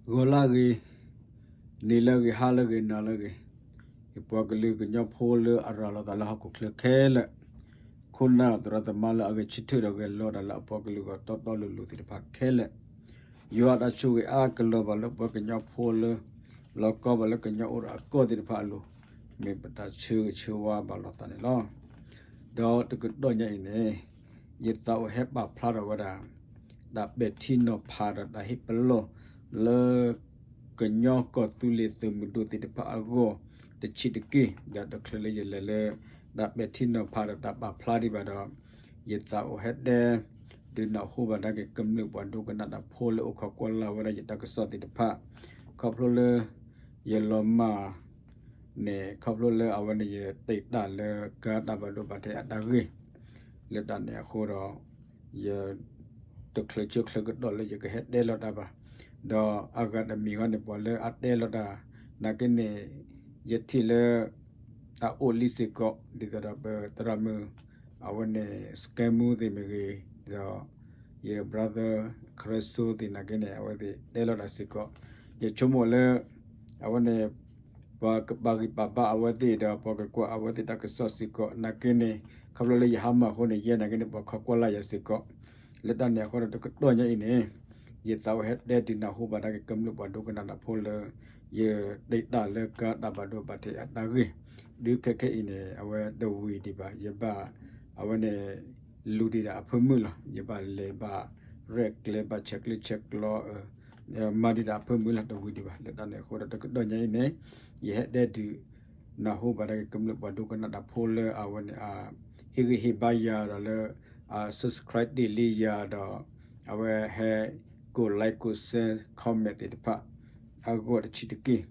ဂီၤလၢအဂ့ၤ, နံၤလၢအဂ့ၤ, ဟါလၢအဂ့ၤ, နၤလၢအဂ့ၤ, ယပှၤကလုာ်ကညီဖိလၢအရၤလီၤသးလၢဟီၣ်ခိၣ်ချၢခဲလၢာ်, ခိၣ်နၢ်သရၣ်သမါလၢအဂဲၤဆၢထၢၣ်ဒီးဂဲၤလီၤတၢ်လၢအပှၤကလုာ်ဂီၢ်တီတီလိၤလိၤသ့ၣ်တဖၣ်ခဲလၢာ်, ယွၤတၢ်ဆိၣ်ဂ့ၤအါကလီၤဘၣ်လၢပှၤကညီဖိလၢ လီၤကီဘၣ်လၢကညီအိၣ်ဒီးအကီၢ်သ့ၣ်တဖၣ်အလိၤ, မ့ၢ်ပတၢ်ဆၢဂ့ၤဆၢဝါဘၣ်လိာ်သးန့ၣ်လီၤ. ဒီးတကတီၢ်ညါအံၤန့ၣ် ယသးအိၣ်ဟဲပာ်ဖျါထီၣ်ဝဲဒၣ် တၢ်ပဲာ်ထံနီၤဖးဒီးတၢ်ဟ့ၣ်ပလီၢ်လၢ ကညီကီၢ်သူလ့ၤသုးမုၢ်ဒိၣ်သ့ၣ်တဖၣ်အဂီၢ် တဆံးတက့ၢ်. ဒီးတချုးလၢယလဲၤလၢ တၢ်ပဲာ်ထံနီၤဖးဒီးတၢ်ပာ်ဖျါဒံးဘၣ်ဒီး ယသးအိၣ်ဟဲတဲ ဒုးနၢ်ဟူဘၣ်ဒၣ်က့ၤကမျၢၢ်ပှၤဒိကနၣ်တၢ်ဖိလၢအိၣ်ခိးကွၢ်လၢ်ဝဲဒၣ်ယတၢ်ကစီၣ်သ့ၣ်တဖၣ်, ခီဖျိလၢ ယလီၤမၢ် န့ၣ် ခီဖျိလၢအဝဲန့ၣ် ယတ့ၢ်တၢ်လၢကါတၢ်ဘၣ်ဒိဘၣ်ထံးအတၢ်ဂ့ၢ်, လၢတၢ်န့ၣ်အဃိဒီး ယ တချုးဆၢချုးကတီၢ်လၢယကဟဲတဲလီၤတၢ်ဘၣ်, ဒီးအဂၤတမံၤဃီန့ၣ် ပှၤလၢအတဲလီၤတၢ် နာ်က့န့ၣ် ယထံၣ်လၢ အအိၣ်လံစ့ၢ်ကီး ဒ်သိးဒီးပသရၣ်မုၣ် အဝဲန့ၣ် စကဲမူသ့ၣ်မ့ၢ်ဂ့ၤ, ဒီး ယ brother ခရၢစိသ့ၣ်နာ်က့န့ၣ် အဝဲသ့ၣ်တဲလီၤတၢ်စ့ၢ်ကီး, ယဆိကမိၣ်လၢ အဝဲန့ၣ် ပှၤကပာ်ဂံၢ်ပာ်ဘါအဝဲသ့ၣ်ဒီး ပှၤကကွၢ်အဝဲသ့ၣ်တၢ်ကစီၣ်စ့ၢ်ကီး နာ်က့န့ၣ် ခီဖျိလၢယဟါမၢ်အဃိန့ၣ် ယဲနာ်က့န့ၣ် ပှၤခိးကွၢ်လၢ်ယၤစ့ၢ်ကီး, လၢတၢ်န့ၣ်အဃိဒီးတကတီၢ်ညါအံၤန့ၣ် ယသးအိၣ်ဟဲတဲဒုးနၢ်ဟူဘၣ်ဒၣ်က့ၤကမျၢၢ်ပှၤဒိကနၣ်တၢ်ဖိလၢ ယတ့ၢ်တၢ်လၢကါတၢ်ဘၣ်ဒိဘၣ်ထံးအတၢ်ဂ့ၢ်, ဒုးခဲခဲအံၤန့ၣ် အဝဲတဝံၤဒံးဘၣ် ယဘၣ် အဝဲန့ၣ် လူၤဒံးဒၣ်အဖၢမုၢ်လီၤ. ယဘၣ်လဲၤဘၣ်ရဲၣ်ကျဲၤဘၣ်ဆဲးကျၢဆဲးကျိး မၤဒံးဒၣ်အဖၢမုၢ်လီၤ တဝံၤဒံးဘၣ်. လၢတၢ်န့ၣ်အဃိဒီးတကတီၢ်ညါအံၤန့ၣ် ယဟဲတဲဒုး နၢ်ဟူဘၣ်ဒၣ်က့ၤကမျၢၢ်ပှၤဒိကနၣ်တၢ်ဖိလၢအဝဲန့ၣ် ဟ့ၣ်ဂံၢ်ဟ့ၣ်ဘါယၤဒီးလၢ အ subscribe တ့ၢ်လံယၤဒီး အဝဲဟဲ ကိး like ကိး share comment သ့ၣ်တဖၣ် အဂီၢ်တဆံးတက့ၢ်.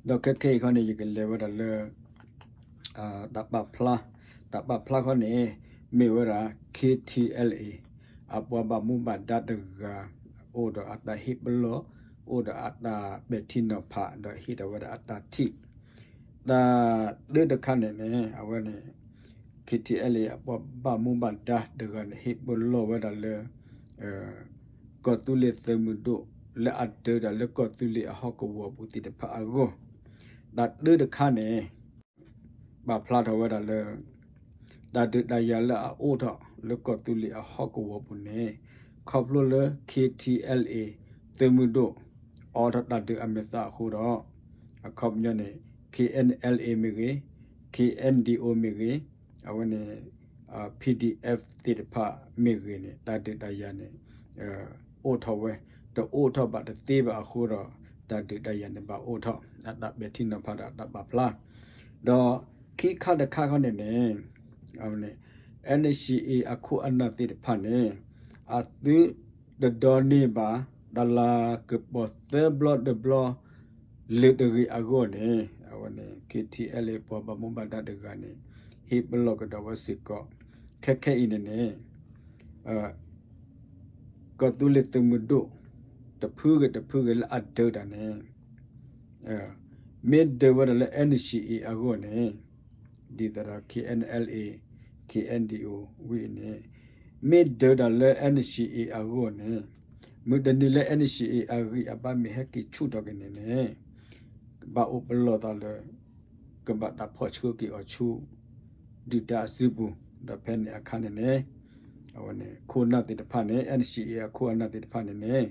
ဒီးခဲခဲအံၤခီန့ၣ် ယကလဲၤဝဲဒၣ်လၢ တၢ်ပာ်ဖျါ, တၢ်ပာ်ဖျါခီန့ၣ် မ့ၢ်ဝဲဒၣ် KTLA အပှၤဘၣ်မူဘၣ်ဒါတဂၤ အိၣ်ဒီးအတၢ်ဟ့ၣ်ပလီၢ်, အိၣ်ဒီးအတၢ်ပဲာ်ထံနီၤဖး ဒီးဟ့ၣ်ထီၣ်ဝဲဒၣ်အတၢ်ထံၣ်, တၢ်တၢတခါန့ၣ်န့ၣ် အဝဲန့ၣ် KTLA အပှၤဘၣ်မူဘၣ်ဒါတဂၤန့ၣ် ဟ့ၣ်ပလီၢ်ဝဲဒၣ်လၢ ကီၢ်သူလ့ၤသုးမုၢ်ဒိၣ် လၢအဒၢးတၢ်လၢကီၢ်သူလ့ၤအဟီၣ်ကဝီၤပူၤသ့ၣ်တဖၣ်အဂီၢ်, တၢ်တၢတခါန့ၣ် ပာ်ဖျါထီၣ်ဝဲဒၣ်လၢ တၢ်ဒုးတၢ်ယၤလၢအအိၣ်ထီၣ်လၢကီၢ်သူလ့ၤအဟီၣ်ကဝီၤပူၤန့ၣ် ခီဖျိလၢ KTLA သုးမုၢ်ဒိၣ် အိးထီၣ်တၢ်ဒုးအမဲာ်သၣ်အဃိဒီး အခီပညီန့ၣ် KNLA မ့ၢ်ဂ့ၤ, KNDO မ့ၢ်ဂ့ၤ, အဝဲန့ၣ် PDF သ့ၣ်တဖၣ်မ့ၢ်ဂ့ၤန့ၣ် တၢ်ဒုးတၢ်ယၤန့ၣ် အိၣ်ထီၣ်ဝဲ, တအိၣ်ထီၣ်ဘၣ်တသ့ဘၣ်အဃိဒီး တၢ်ဒုးတၢ်ယၤန့ၣ်ဘၣ်အိၣ်ထီၣ် အတၢ်ပဲာ်ထံနီၤဖးဒီးအတၢ်ပာ်ဖျါ, ဒီးခံခါတခါခီန့ၣ်န့ၣ် အဝဲန့ၣ် NCA အခိၣ်အနၢ်သ့ၣ်တဖၣ်န့ၣ် အသုတဒိးန့ၢ်ဘၣ် တလးကပီၤသၢဘျီတဘျီ လၢတဂ့ၤအဂီၢ်န့ၣ် အဝဲန့ၣ် KTLA ပှၤဘၣ်မူဘၣ်ဒါတဂၤန့ၣ် ဟ့ၣ်ပလီၢ်ကဒီးဝဲစ့ၢ်ကီး, ခဲခဲအံၤန့ၣ်န့ၣ် ကီၢ်သူလ့ၤသုးမုၢ်ဒိၣ် တဖုဂ့ၤတဖုဂ့ၤလၢအဒၢးတၢ်န့ၣ် မ့ၢ်ဒၢးဝဲဒၣ်လၢ NCA အဂီၢ်န့ၣ် ဒ်သိးဒီး KNLA KNDO ဝံၤန့ၣ် မ့ၢ်ဒၢးတၢ်လၢ NCA အဂီၢ်န့ၣ် မုၢ်တနံၤလၢ NCA အဂံၢ်အဘါမ့ၢ်ဟဲက့ၤဆူၣ်ထီၣ်က့ၤန့ၣ်န့ၣ် ကဘၣ်အိၣ်ပလီၢ်သးလၢ ကဘၣ်တၢ်ဖီၣ်ဆှၢက့ၤအီၤဆူ ဒုၣ်ဒါအစုပူၤ, ဒီးဖဲန့ၣ်အခါန့ၣ်န့ၣ် အဝဲန့ၣ် ခိၣ်နၢ်သ့ၣ်တဖၣ်န့ၣ် NCA အခိၣ်အနၢ်သ့ၣ်တဖၣ်န့ၣ်န့ၣ်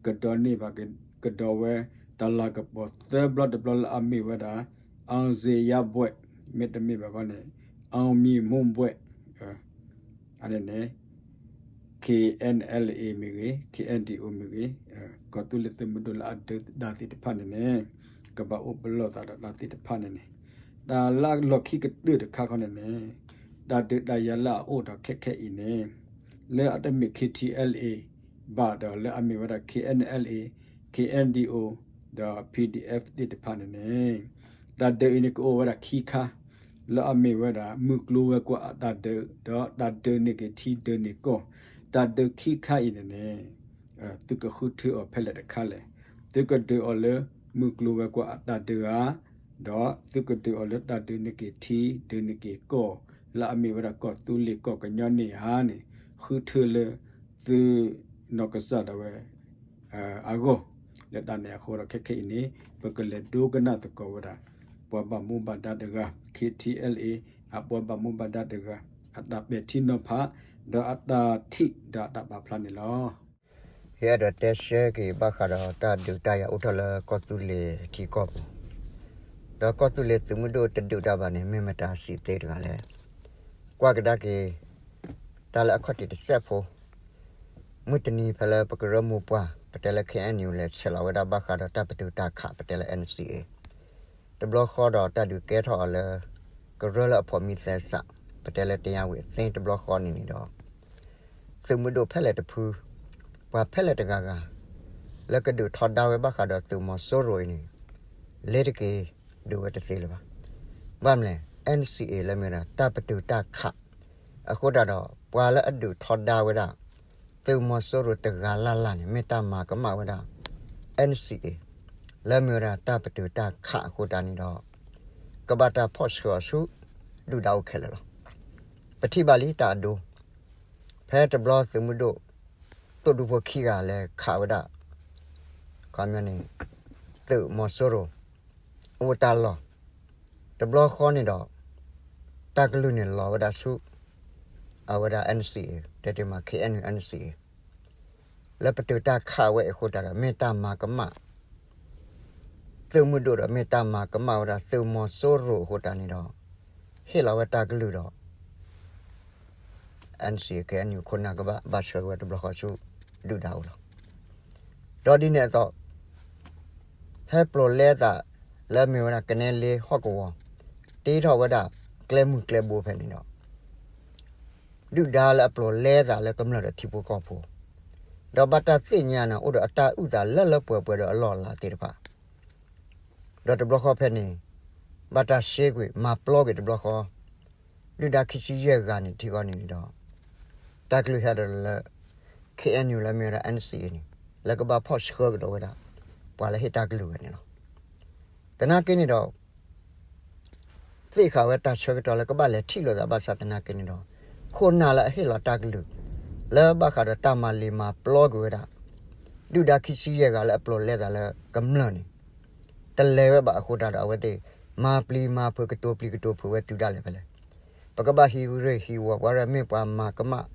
ကဒိးန့ၢ်ဘၣ်ကဒီးဝဲ တလးကပီၤသၢဘျီတဘျီလၢအမ့ၢ်ဝဲဒၣ် အောင်ဇေယျဘွဲ့ မ့တမ့ၢ်ဘၣ်ခီန့ၣ် အောင်မြင်မှုဘွဲ့ အန့ၣ်န့ၣ် KNLA မ့ၢ်ဂ့ၤ KNDO မ့ၢ်ဂ့ၤ ကီၢ်သူလ့ၤသုးမုၢ်ဒိၣ်လၢအဒၢးတၢ်သ့ၣ်တဖၣ်န့ၣ်န့ၣ် ကဘၣ်အိၣ်ပလီၢ်သးဒီးတၢ်သ့ၣ်တဖၣ်န့ၣ်န့ၣ် တၢ်လၢလီၢ်ခံကတၢၢ်တခါခီန့ၣ်န့ၣ် တၢ်ဒုးတၢ်ယၤလၢအအိၣ်ထီၣ်ခဲခဲအံၤန့ၣ် လၢအတမ့ၢ် KTLA ဘၣ်ဒီးလၢအမ့ၢ်ဝဲဒၣ် KNLA KNDO ဒီး PDF သ့ၣ်တဖၣ်န့ၣ်န့ၣ် တၢ်ဒုးအံၤန့ၣ်ကအိၣ်ဝဲဒၣ်ခံခါ လၢအမ့ၢ်ဝဲဒၣ် မုၢ်ကျိၤဝဲၤကွာ်အတၢ်ဒုး ဒီးတၢ်ဒုးန့ၢ်က့ၤထံဒုးန့ၢ်ကီၢ် တၢ်ဒုးခံခါအံၤန့ၣ်န့ၣ် သုကဃုထၢအီၤဖဲလဲၣ်တခါလဲၣ်. သုကဒုးအီၤလၢ မုၢ်ကျိၤဝဲၤကွာ်အတၢ်ဒုးဧါ, ဒီးသုကဒုးအီၤလၢတၢ်ဒုးန့ၢ်က့ၤထံ ဒုးန့ၢ်က့ၤကီၢ် လၢအမ့ၢ်ဝဲဒၣ်ကီၢ်သူလ့ၤကီၢ်ကညီန့ၣ်ဧါန့ၣ် ဃုထၢလၢ သုနီၢ်ကစၢ်ဒၣ်ဝဲ အဂီၢ် လၢတၢ်န့ၣ်အဃိဒီးခဲခဲအံၤန့ၣ် ပကလဲၤဒိကနၣ်သကိးဝဲဒၣ် ပှၤဘၣ်မူဘၣ်ဒါတဂၤ ခ့ထံအဲလ်အ့ အပှၤဘၣ်မူဘၣ်ဒါတဂၤ အတၢ်ပဲာ်ထံနီၤဖး ဒီးအတၢ်ထံၣ်ဒီးအတၢ်ပာ်ဖျါန့ၣ်လီၤ. ယအဲၣ်ဒိးတဲရှဲက့ၤဘၣ်ဃးဒီးတၢ်ဒုးတၢ်ယၤအိၣ်ထီၣ်လၢကီၢ်သူလ့ၤထံကီၢ်ပူၤ, ဒီးကီၢ်သူလ့ၤသုးမုၢ်ဒိၣ်တဒုးတၢ်ဘၣ်န့ၣ် မ့ၢ်မတၤစံးသ့တဂၤလဲၣ်. ကွၢ်ကဒါက့ၤ တၢ်လၢအခီၣ်ထံးတစဲးဖိ မုၢ်တနံၤဖဲလၢပကရၢမိၢ်ပှၢ် ပတဲလၢ ခ့အဲၣ်ယူၣ် လဲၤဆဲးလီၤဝဲဒၣ်ဘၣ်ဃးဒီးတၢ်ပတုာ်တၢ်ခး ပတဲလၢ အၣ်အၣ်စံၣ်အ့ တဘျီဃီဒီးတၢ်ဒုးကဲထီၣ်အီၤလၢ ကရၢလၢအဖိးမံသဲစး ပတဲလၢ တယၤဝံၤသ့ တဘျီဃီန့ၣ်န့ၣ်ဒီး သုးမုၢ်ဒိၣ်ဖဲလဲၣ်တဖု ပှၤဖဲလဲၣ်တဂၤဂၤ လၢကဒုးထီဒါဝဲဘၣ်ဃးဒီးသုးမီၤစိရိၤအံၤန့ၣ် လ့ၤတက့ၤ ဒုးဝဲတသ့လၢၤဘၣ်. ဘၣ်မနုၤလဲၣ် အၣ်အၣ်စံၣ်အ့ လၢမ့ၢ်ဝဲဒၣ်တၢ်ပတုာ်တၢ်ခး အဃိသတးဒီး ပှၤလၢအဒုးထီဒါဝဲဒၣ် သုးမီၤစိရိၤတဂၤလၢ်လၢ်န့ၣ် မ့ၢ်တၢ်မၤကမၣ်ဝဲဒၣ် အၣ်အၣ်စံၣ်အ့ လၢမ့ၢ်ဝဲဒၣ်တၢ်ပတုာ်တၢ်ခးအဃိသတးန့ၣ်ဒီး ကဘၣ်တၢ်ဖီၣ်ဆှၢအီၤဆူ ဒုၣ်ဒါအိၣ်ခဲလၢာ်လီၤ. ပထံၣ်ဘၣ်လံတၢ်အဒိ ဖဲတဘျီသုးမုၢ်ဒိၣ် သိၣ်ဒူဖိခံဂၤလဲၤခးဝဲဒၣ် ခီပညီန့ၣ် သုးမီၤစိရိၤ အိၣ်တၢ်လီၢ်, တဘျီဃီန့ၣ်ဒီး တၢ်ကလုၢ်န့ၣ်လီၤဝဲဒၣ်ဆူ အဝဲဒၣ် အၣ်အၣ်စံၣ်အ့ တဲတ့ၢ်မး ခ့အဲၣ်ယူၣ် အၣ်အၣ်စံၣ်အ့ လၢပတုာ်တၢ်ခးဝဲအံၤအဃိသတးဒီး မ့ၢ်တၢ်မၤကမၣ် သုးမုၢ်ဒိၣ်ဒီး မ့ၢ်တၢ်မၤကမၣ်ဝဲဒၣ်သုးမီၤစိရိၤအဃိသတးန့ၣ်ဒီး ဟ့ၣ်လီၤဝဲတၢ်ကလုၢ်ဒီး အၣ်အၣ်စံၣ်အ့ ခ့အဲၣ်ယူၣ် ခိၣ်နၢ်ကဘၣ်ဘၣ်ဆှၢဝဲတဘျီဃီဆူ ဒုၣ်ဒါအိၣ်လီၤ. ဒီးဒ်န့ၣ်အသိး ဟဲပျိာ်လဲသး လၢအမ့ၢ်ဝဲဒၣ်ကနဲလ့ဟီၣ်ကဝီၤ တ့ထီၣ်ဝဲဒၣ်ကျဲမုၢ်ကျဲဘိဖဲန့ၣ်ဒီး ဒုၣ်ဒါလၢအပျိာ်လဲသးလၢကမျၢၢ်ဒီးထံဖိကီၢ်ဖိ ဒီးဘၣ်တၢ်သ့ၣ်ညါန့ၣ် အိၣ်ဒီးအတၢ်အုၣ်သးလၢလၢပှဲၤပှဲၤဒီးအလီၢ်အလၤသ့ၣ်တဖၣ် ဒီးတဘျီဃီဖဲန့ၣ် ဘၣ်တၢ်ရှဲကွံာ် မၤပျီကွံာ်တဘျီဃီ ဒုၣ်ဒါခံဆံယဲၢ်ဂၤန့ၣ် ထံဃီန့ၣ်န့ၣ်ဒီး တၢ်ကလုၢ်ဟဲဒီးလၢ ခ့အဲၣ်ယူၣ် လၢမ့ၢ်ဝဲဒၣ် အၣ်အၣ်စံၣ်အ့န့ၣ် လၢကဘၣ်ဖီၣ်ဆှၢကဒီးဝဲဒၣ် ပှၤလၢဟ့ၣ်တၢ်ကလုၢ်ဝဲန့ၣ်လီၤ. သနာ်က့န့ၣ်ဒီး သ့ၣ်ဃာ်ဝဲတၢ်ဆၢကတီၢ်လၢကဘၣ်လဲၤထံၣ်လိာ်သးဘၣ်ဆၣ်သနာ်က့န့ၣ်ဒီး ခိၣ်နၢ်လၢအဟ့ၣ်လီၤတၢ်ကလုၢ် လၢဘၣ်ဃးဒီးတၢ်မၤလ့ၤမၤပျီကွံာ်ဝဲဒၣ် ဒုၣ်ဒါခံဆံယဲၢ်ဂၤလၢအပျိာ်လဲသးလၢကမျၢၢ်န့ၣ် တလဲၤဝဲဘၣ်အဃိသတးဒီး အဝဲသ့ၣ် မၤပျံၤမၤဖုးကတိၤပျံၤကတိၤဖုးဝဲတုၤဒၣ်လဲာ်ဖဲလဲၣ် ပကဘၣ်ဟံးရ့ၣ်ဟံးဝီၤ ပှၤရၢမ့ၢ်ပှၤမၤကမၣ်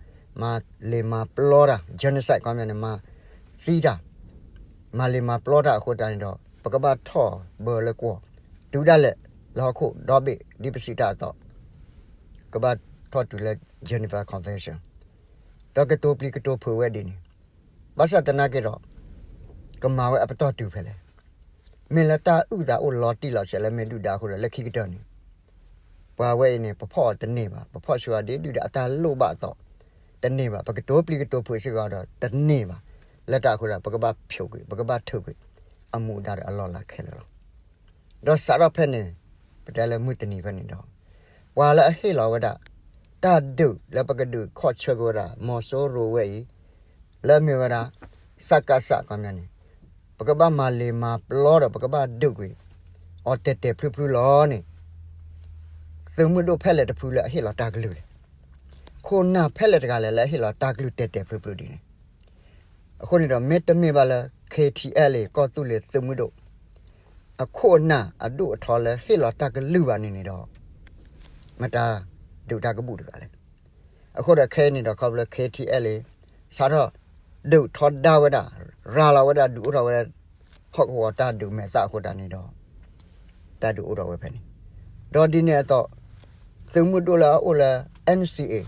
မၤလ့ၤမၤပျီတၢ် genocide ခီပညီန့ၣ် မၤသံတၢ် မၤလ့ၤမၤပျီတၢ်အဃိသတးန့ၣ်ဒီး ပကဘၣ်ထီၣ်ဘၢလၢကွီၢ် တုၤဒၣ်လဲာ် လၢဟီၣ်ခိၣ်ဒီဘ့ၣ် ဒ်ပစံးတၢ်အသိး ကဘၣ်ထီၣ်တုၤလၢ Geneva Convention ဒီးကတိၤပျံၤကတိၤဖုးဝဲဒ်န့ၣ် ဘၣ်ဆၣ်သနာ်က့ဒီး ကမၤဝဲအပတီၢ်တုၤဖဲလဲၣ် မ့ၢ်လၢတၢ်အုၣ်သးအိၣ်လီၤတံၢ်လီၤဆဲးလၢမ့ၢ်ဒုၣ်ဒါအဃိဒီး လၢခံကတၢၢ်န့ၣ် ပှၤဝဲအံၤန့ၣ် ပဖီၣ်အီၤတန့ၢ်ဘၣ်, ပဖီၣ်ဆှၢအီၤဒ်ဒုၣ်ဒါအတၢ်လိၣ်ဘၣ်အသိး တန့ၢ်ဘၣ်, ပကတိၤပျံၤကတိၤဖုးစ့ၢ်ကီးဒီးတန့ၢ်ဘၣ်. လၢတၢ်အဃိဒီး ပကဘၣ်ဖျိးကွံာ်, ပကဘၣ်ထုးကွံာ် အမူဒါဒီးအလီၢ်အလၤခဲလၢာ်လီၤ. ဒီးစးထီၣ်ဖဲန့ၣ် ပတဲလၢမုၢ်တနံၤဖဲန့ၣ်ဒီး ပှၤလၢအဟ့ၣ်လီၤဝဲဒၣ် တၢ်ဒုးလၢပကဒုးခီၣ်ဆၢက့ၤဝဲဒၣ် မီၤစိရိၤဝဲအံၤ လၢအမ့ၢ်ဝဲဒၣ် စကစ ခီပညီန့ၣ် ပကဘၣ်မၤလ့ၤမၤပျီဒီး ပကဘၣ်ဒုးကွံာ်အီၤတဲာ်တဲာ်ဖျုဖျုလီၤန့ၣ် သုးမုၢ်ဒိၣ်ဖဲလဲၣ်တဖုလၢအဟ့ၣ်လီၤတၢ်ကလုၢ်လဲၣ်. ခိၣ်နၢ်ဖဲလဲၣ်တဂၤလဲၣ် လၢအဟ့ၣ်လီၤတၢ်ကလုၢ်တဲာ်တဲာ်ဖျုဖျုဒ်န့ၣ်. အဃိန့ၣ်ဒီး မ့တမ့ၢ်ဘၣ်လၢ ခ့ထံအဲလ်အ့ ကီၢ်သူလ့ၤသုးမုၢ်ဒိၣ် အခိၣ်အနၢ်အဒိၣ်အထီလၢဟ့ၣ်လီၤတၢ်ကလုၢ်ဘၣ်န့ၣ်န့ၣ်ဒီး မတၤဒုးတၢ်ကဘူၣ်တဂၤလဲၣ်. အဃိဒီးခဲအံၤန့ၣ်ဒီး ခီဖျိ ခ့ထံအဲလ်အ့ စးထီၣ်ဒုးထီဒါဝဲဒၣ် ရၤလီၤဝဲဒၣ်ဒုးအိၣ်ထီၣ်ဝဲ ဟီၣ်ကဝီၤတၢ်ဒုးမဲာ်သၣ်အဃိသတးန့ၣ်ဒီး တၢ်ဒုးအိၣ်ထီၣ်ဝဲဖဲန့ၣ်. ဒီးဒ်န့ၣ်အသိး သုးမုၢ်ဒိၣ်လၢအအိၣ်လၢ NCA,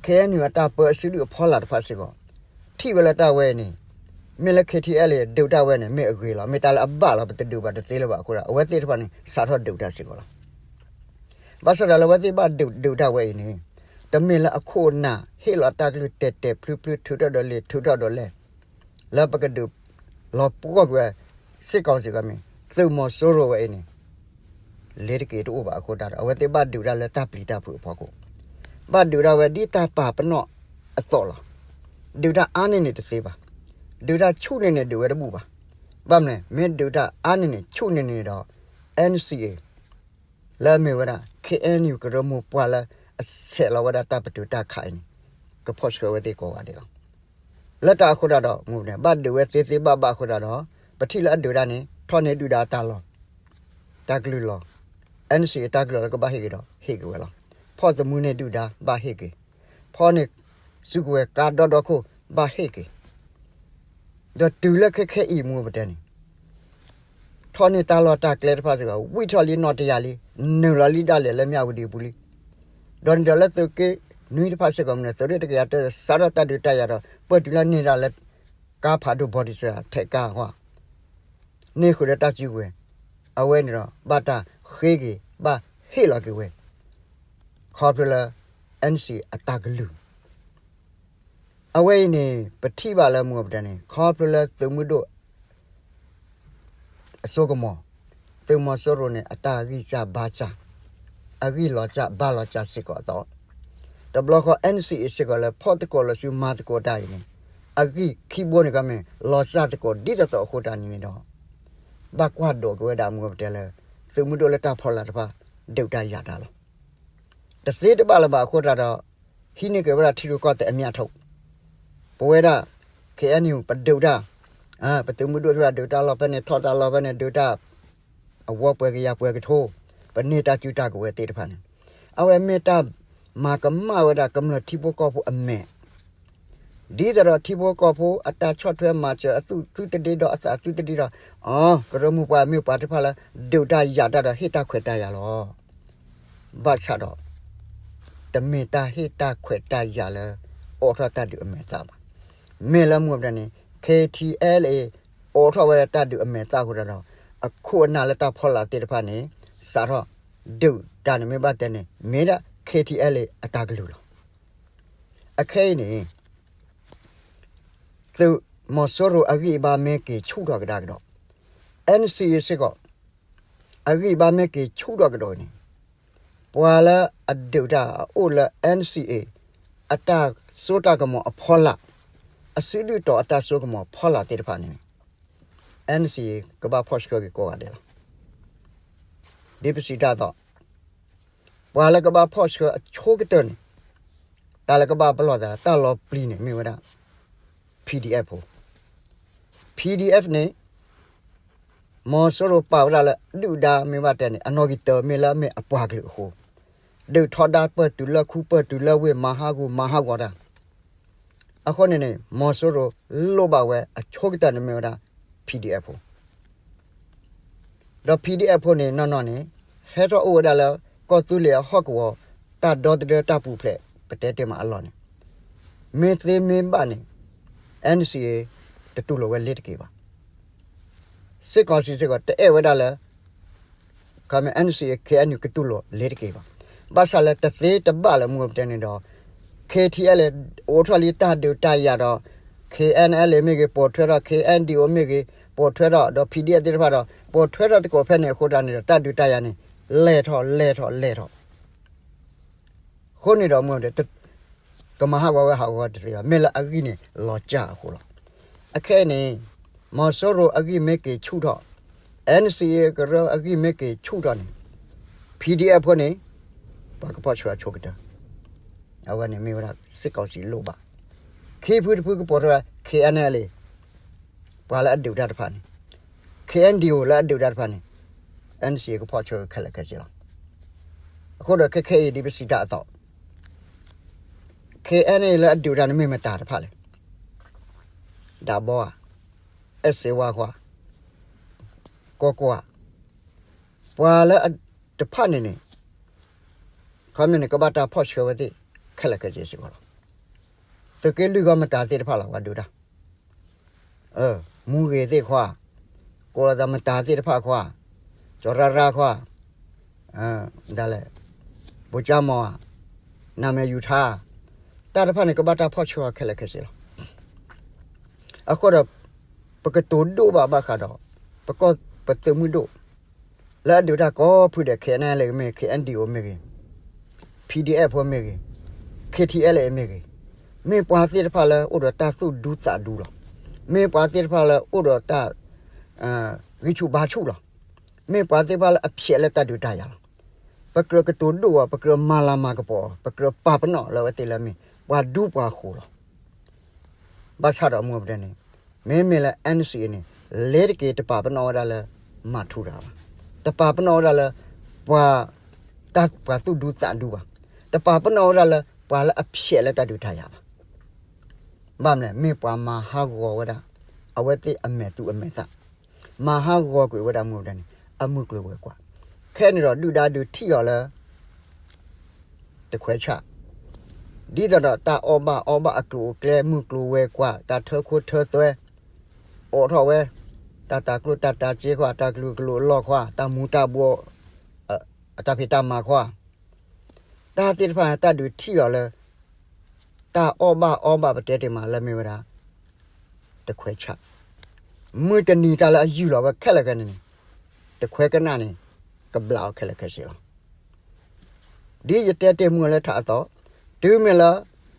KNU အတၢ်ပၢအစုဒုၣ်အဖီလာ်တဖၣ်စ့ၢ်ကီး ထံၣ်ဝဲလၢတၢ်ဝဲအံၤန့ၣ် မ့ၢ်လၢ ခ့ထံအဲလ်အ့ ဒုးတၢ်ဝဲန့ၣ် မ့ၢ်အဂ့ၤလီၤ. မ့ၢ်တၢ်လၢအဘၣ်လီၤ ပတဒုးဘၣ်တသ့လၢၤဘၣ်အဃိဒီး အဝဲသ့ၣ်တဖၣ်န့ၣ် စးထီၣ်ဒုးတၢ်စ့ၢ်ကီးလီၤ. ဘၣ်ဆၣ်ဒီးလၢအဝဲသ့ၣ်ဘၣ်ဒုးဒုးတၢ်ဝဲအံၤန့ၣ် တမ့ၢ်လၢအခိၣ်အနၢ် ဟ့ၣ်လီၤတၢ်ကလုၢ်တဲာ်တဲာ်ဖျုဖျု ထုးထီၣ်ဒီးလံာ် ထုးထီၣ်ဒီးလဲၢ် လၢပကဒုးလီၤပှီၢ်ကွံာ်ဝဲ စ့ၢ်ကီးစ့ၢ်ကီးမ့ၢ် သုးမီၤစိရိၤဝဲအံၤန့ၣ် လ့ၤတက့ၤတအိၣ်ဘၣ်အဃိသတးဒီး အဝဲသ့ၣ်ဘၣ်ဒုးတၢ်လၢတၢ်ပျံၤတၢ်ဖုးအဖီခိၣ်, ဘၣ်ဒုးတၢ်ဝဲဒ်တၢ်ပာ်ပနီၣ်အသိးလီၤ. ဒုးတၢ်အါန့ၢ်န့ၣ်တသ့ဘၣ်. ဒုးတၢ်ဆူၣ်န့ၢ်န့ၣ်ဒုးဝဲတဘူၣ်ဘၣ်. ဘၣ်မနုၤလဲၣ် မ့ၢ်ဒုးတၢ်အါန့ၢ်န့ၣ် ဆူၣ်န့ၢ်န့ၣ်ဒီး NCA လၢအမ့ၢ်ဝဲဒၣ် KNU ကရၢမိၢ်ပှၢ်လၢအဆဲးလီၤဝဲဒၣ်တၢ်ပတုာ်တၢ်ခးအံၤန့ၣ် ကဖီၣ်ဆှၢဝဲသ့ၣ်ကိးဂၤဒဲးလီၤ. လၢတၢ်အဃိသတးဒီး မ့ၢ်ဘၣ်ဒုးဝဲသ့သ့ဘၣ်ဘၣ်အဃိသတးဒီး ပထံၣ်လၢအဒုးတၢ်န့ၣ် ထီၣ်န့ၢ်ဒုၣ်ဒါအတၢ်လီၢ်, တၢ်ကလုၢ်လီၤ. NCA တၢ်ကလုၢ်လီၤလၢကဘၣ်ဟ့ၣ်က့ၤဒီး ဟ့ၣ်က့ၤဝဲလီၤ. ဖီၣ်သမူန့ၢ်ဒုၣ်ဒါဘၣ်ဟ့ၣ်က့ၤ, ဖီၣ်န့ၢ်စုကဝဲၤကါဒီဒီခိၣ်ဘၣ်ဟ့ၣ်က့ၤ, ဒီးတုၤလၢခဲခဲအံၤမူပတဲန့ၣ် ထီၣ်န့ၢ်တၢ်လီၢ်တၢ်ကျဲတဖၣ်စ့ၢ်ကီး ဝံၣ်ထီၣ်လံနီၢ်တယၢ်လံ, နုာ်လီၤလံဒၣ်လဲာ်လၢမၠၣ်ဝတံၤအပူၤလံ. ဒီးန့ၣ်ဒီးလၢသုးက့နွံတဖၣ်စ့ၢ်ကီးမ့ၢ်န့ၣ် သုးရ့ၣ်တကယၤတၢ စးထီၣ်တၢ်ဒုးတၢ်ယၤဒီး ပၢၢ်တုၤလၢန့ၢ်ဒၣ်လၢ ကါဖးဒိၣ်ဘီဒံးစၢၤ ထဲးကါအဂီၢ် န့ၢ်ဃုာ်ဒီးတၢ်စုကဝဲၤ, အဝဲန့ၣ်ဒီး ဘၣ်တၢ်ဃ့က့ၤ ဘၣ်ဟ့ၣ်လီၤက့ၤဝဲ ခီဖျိလၢ NCA အတၢ်ကလုၢ် အဝဲအံၤန့ၣ် ပထံၣ်ဘၣ်လၢမူပတဲန့ၣ် ခီဖျိလၢသုးမုၢ်ဒိၣ် အစိကမီၤ, သုးမီၤစိရိၤန့ၣ် အတၢ်ဂံၢ်စၢ်ဘါစၢ်, အဂံၢ်လီၤစၢ်ဘါလီၤစၢ်စ့ၢ်ကီးအသိး, တဘျီဃီ NCA စ့ၢ်ကီးလၢဖီၣ်သကိးလီၤဆူမၤသကိးတၢ်အံၤန့ၣ် အဂံၢ်ခံဘိန့ၣ်ကီးမ့ၢ် လီၤစၢ်သကိးဒ်သိးသိးအဃိတၢ်န့ၣ်န့ၣ်ဒီး ဘၣ်ကွၢ်ဒိးက့ၤဝဲဒၣ်မူပတဲလၢ သုးမုၢ်ဒိၣ်လၢတၢ်ဖီလာ်တဖၣ် ဒုးတၢ်ယၤတၢ်လီၤ. တသ့တဘၣ်လၢၤဘၣ်အဃိတၢ်ဒီး ဟံးန့ၢ်က့ၤဝဲဒၣ်ထံရူၢ်ကီၢ်သဲးအမျၢ်ထိၣ်, ပဝဲဒၣ် KNU ပဒုးတၢ်, ပသုးမုၢ်ဒိၣ်သ့ၣ်တဖၣ်ဒုးတၢ်လီၢ်ဖဲန့ၣ် ထီၣ်တၢ်လီၢ်ဖဲန့ၣ် ဒုးတၢ် အဝီပှဲၤကယၤပှဲၤကထိ, ပန့ၢ်တၢ်စုတၢ်ကဝဲၤသ့ၣ်တဖၣ်န့ၣ် အဝဲမ့ၢ်တၢ်မၤကမၣ်ဝဲဒၣ်ကမျၢၢ်ထံဖိကီၢ်ဖိအမဲာ် ဒ်သိးဒီးထံဖိကီၢ်ဖိအတၢ်ဆီၣ်ထွဲမၤစၢၤအသူၣ်သုတဒ့ဒီးအသးသုတဒ့ဒီး အကရၢမိၢ်ပှၢ်မ့ၢ်ပှၤတဖၣ်လၢ ဒုးတၢ်ယၤတၢ်ဒီးဟ့ၣ်တၢ်ခွဲးတၢ်ယာ်လီၤ. ဘၣ်ဆၣ်ဒီး တမ့ၢ်တၢ်ဟ့ၣ်တၢ်ခွဲးတၢ်ယာ်လၢ အိးထီၣ်တၢ်ဒုးအမဲာ်သၣ်ဘၣ်. မ့ၢ်လၢမူပတဲန့ၣ် KTLA အိးထီၣ်ဝဲဒၣ်တၢ်ဒုးအမဲာ်သၣ်အဃိတၢ်ဒီး အခိၣ်အနၢ်လၢတၢ်ဖီလာ်သ့ၣ်တဖၣ်န့ၣ် စးထီၣ်ဒုးတၢ်န့ၣ်မ့ၢ်ဘၣ်တဲန့ၣ် မ့ၢ်ဒၣ် KTLA အတၢ်ကလုၢ်လီၤ. အခဲအံၤန့ၣ် သုးမီၤစိရိၤအဂံၢ်အဘါမ့ၢ်က့ၤဆူၣ်ထီၣ်ကဒါကဒီး, NCA စ့ၢ်ကီး အဂံၢ်အဘါမ့ၢ်က့ၤဆူၣ်ထီၣ်ကဒီးန့ၣ် ပှၤလၢအဒုးတၢ်အအိၣ်လၢ NCA အတၢ်စိတၢ်ကမီၤအဖီလာ်, အစုဒုၣ်တီၤအတၢ်စိကမီၤဖီလာ်သ့ၣ်တဖၣ်န့ၣ် NCA ကဘၣ်ဖီၣ်ဆှၢက့ၤကိးဂၤဒဲးလီၤ. ဒ်ပစံးတၢ်အသိး ပှၤလၢကဘၣ်ဖီၣ်ဆှၢအဆိကတၢၢ်န့ၣ် တၢ်လၢကဘၣ်ပလီၢ်သးတၢ်လီၤပျံၤန့ၣ်မ့ၢ်ဝဲဒၣ် PDF ဖိ PDF န့ၣ် မီၤစိရိၤပာ်ဝဲဒၣ်လၢဒုၣ်ဒါမ့ၢ်ဘၣ်တဲန့ၣ် အနီၣ်ဂံၢ်တၢမ့ၢ်လၢအမ့ၢ်အပှၤကလုာ်အဃိ ဒုးထီဒါပၢၢ်တုၤလၢခူပၢၢ်တုၤလၢဝ့ၢ်မၤဟးဂူာ်မၤဟးဂီၤတၢ် အဃိန့ၣ်န့ၣ် မီၤစိရိၤလိၣ်ဘၣ်ဝဲအဆိကတၢၢ်န့ၣ်မ့ၢ်ဝဲဒၣ် PDF ဖိ ဒီး PDF ဖိန့ၣ်နီၢ်နီၢ်န့ၣ် ဟဲထီၣ်အိၣ်ဝဲဒၣ်လၢ ကီၢ်သူလ့ၤအဟီၣ်ကဝီၤ တၢ်ဒီသဒၢတၢ်ပူၤဖျဲး ပတဲတ့ၢ်မးအလီၢ်န့ၣ် မ့ၢ်သ့မ့ၢ်ဘၣ်န့ၣ် NCA တတူၢ်လိာ်ဝဲလ့ၤတက့ၤဘၣ်. စစ်ကောင်စီ စ့ၢ်ကီးတအဲၣ်ဝဲဒၣ်လၢ ခီမ့ၢ် NCA KNU ကတူၢ်လိာ်လ့ၤတက့ၤဘၣ်. ဘၣ်ဆၣ်လၢတသ့တဘၣ်လၢမူပတဲန့ၣ်ဒီး KTLA အိးထီၣ်လံတၢ်ဒုးတၢ်ယၤဒီး KNLA မ့ၢ်ဂ့ၤ ပိာ်ထွဲထီၣ် KNDO မ့ၢ်ဂ့ၤ ပိာ်ထွဲထီၣ်ဒီး PDF သ့ၣ်တဖၣ်ဒီး ပိာ်ထွဲထီၣ်သကိးဖဲန့ၣ်အဃိတၢ်န့ၣ်ဒီး တၢ်ဒုးတၢ်ယၤန့ၣ် လဲၢ်ထီၣ်လဲၢ်ထီၣ်လဲၢ်ထီၣ် အဃိန့ၣ်ဒီးမူပတဲ ကမၤဟးဂီၤဝဲဟးဂီၤတသ့ဘၣ် မ့ၢ်လၢအဂံၢ်န့ၣ်လီၤစၢ်အဃိလီၤ. အခဲအံၤန့ၣ် မီၤစိရိၤအဂံၢ်မ့ၢ်က့ၤဆူၣ်ထီၣ် NCA ကရၢအဂံၢ်မ့ၢ်က့ၤဆူၣ်ထီၣ်န့ၣ် PDF ဖိန့ၣ် ပှၤကဖီၣ်ဆှၢအဆိကတၢၢ် အဝဲန့ၣ်မ့ၢ်ဝဲဒၣ် စစ်ကောင်စီလိၣ်ဘၣ်. ခံဖုတဖုကပိာ်ထွဲ KNLA ပှၤလၢအဒုးတၢ်တဖၣ်န့ၣ် KNDO လၢအဒုးတၢ်တဖၣ်န့ၣ် NCA ကဖီၣ်ဆှၢခဲလၢာ်ခဲဆ့လီၤ. အဃိဒီးခဲခဲအံၤဒ်ပစံးတၢ်အသိး KNA လၢအဒုးတၢ်န့ၣ်မ့ၢ်မတၤတဖၣ်လဲၣ်. ဒးဘီဧါ, အဲၣ်စ့ဝါခွါ, ကီကီဧါ, ပှၤလၢအတဖၣ်န့ၣ်န့ၣ် ခီမ့ၢ်န့ၣ် ကဘၣ်တၢ်ဖီၣ်ဆှၢဝဲသ့ၣ် ခဲလၢာ်ခဲဆ့စ့ၢ်ကီးလီၤ. သုးက့လွံၢ်ဂီၢ်မတၤသ့ၣ်တဖၣ်လီၤ ပှၤဒုးတၢ် မူဂ့ၤသ့ၣ်ခွါ, ကိးလီၤသးမတၤသ့ၣ်တဖၣ်ခွါ, ကၠီၤရၢ်ရၢ်ခွါ, ဒ်လဲၣ်, ဘိၣ်ကၠၢမီၤ, နမဲာ်ယူၤထါ, တၢ်တဖၣ်န့ၣ် ကဘၣ်တၢ်ဖီၣ်ဆှၢအီၤခဲလၢာ်ခဲဆ့လီၤ. အဃိဒီး ပကတိၤဒိၣ်ဘၣ်ဘၣ်ဃးဒီး ပကီၢ်ပသုးမုၢ်ဒိၣ် လၢအဒုးတၢ်ကိးဖုဒဲး KNLA မ့ၢ်ဂ့ၤ, KNDO မ့ၢ်ဂ့ၤ, PDF ဖိမ့ၢ်ဂ့ၤ, KTLA မ့ၢ်ဂ့ၤ, မ့ၢ်ပှၤသ့ၣ်တဖၣ်လၢအိၣ်ဒီးတၢ်သူၣ်ဒူသးဒူလီၤ. မ့ၢ်ပှၤသ့ၣ်တဖၣ်လၢအိၣ်ဒီးတၢ် ဂံၢ်ဆူၣ်ဘါဆူၣ်လီၤ. မ့ၢ်ပှၤသ့ၣ်တဖၣ်လၢအဖျဲးလၢတၢ်ဒုးတၢ်ယၤလီၤ. ပကြၢးကတိၤဒိၣ်အီၤ, ပကြၢးမၤလၤမၤကပီၤအီၤ, ပကြၢးပာ်ပနီၣ်လၢအဝဲသ့ၣ်လၢအမ့ၢ် ပှၤဒူပှၤဃိၤလီၤ. ဘၣ်ဆၣ်ဒီးမူပတဲန့ၣ် မ့မ့ၢ်လၢ NCA န့ၣ် လဲၤတက့ၢ် တပာ်ပနီၣ်ဝဲဒၣ်လၢ မၤထူရၤဘၣ်, တပာ်ပနီၣ်ဝဲဒၣ်လၢ ပှၤ တၢ်ပှၤသူၣ်ဒူသးဒူဘၣ်, တပာ်ပနီၣ်ဝဲဒၣ်လၢ ပှၤလၢအဖျဲးလၢတၢ်ဒုးတၢ်ယၤဘၣ်. ဘၣ်မနုၤလဲၣ် မ့ၢ်ပှၤမၤဟးဂီၤဝဲဒၣ် အဝဲသ့ၣ်အမဲာ်သူအမဲာ်သၣ်, မၤဟးဂီၤကွံာ်ဝဲဒၣ်မုၢ်ပတဲန့ၣ် အမုၢ်ကျိၤဝဲၤကွာ်. ခဲအံၤန့ၣ်ဒီး ဒုၣ်ဒါဒုးထံၣ်အီၤလၢ တခွဲးဆၣ်, ဒ်သိးဒီးတၢ်အီၣ်ဘၣ်အီဘၣ်အကျိၤအကျဲ မုၢ်ကျိၤဝဲၤကွာ် တၢ်ထၢခိထၢသွဲ အိးထီၣ်ဝဲ, တၢ်တၤကျိၣ်တၢ်တၤစ့ခွါ တၢ်ကလုာ်ကလိာ်အလီၢ်ခွါ တၢ်မူၤတၢ်ဘှီး အတၢ်ဖံးတၢ်မၤခွါ, တၢ်သ့ၣ်တဖၣ်န့ၣ် တၢ်ဒုးထံၣ်အီၤလၢ တၢ်အီၣ်ဘၣ်အီဘၣ်ပတဲတ့ၢ်မးလၢမ့ၢ်ဝဲဒၣ် တခွဲးဆၣ်, မုၢ်တနံၤတၢ်လၢအယူၢ်လီၤဝဲခဲလၢာ်ခဲဆ့န့ၣ် တခွဲးကနၣ်န့ၣ် ကဘျးအီၤခဲလၢာ်ခဲဆ့လီၤ. ဒ်ယတဲတ့ၢ်မုၢ်လၢထးအသီ, တုၤမ့ၢ်လၢ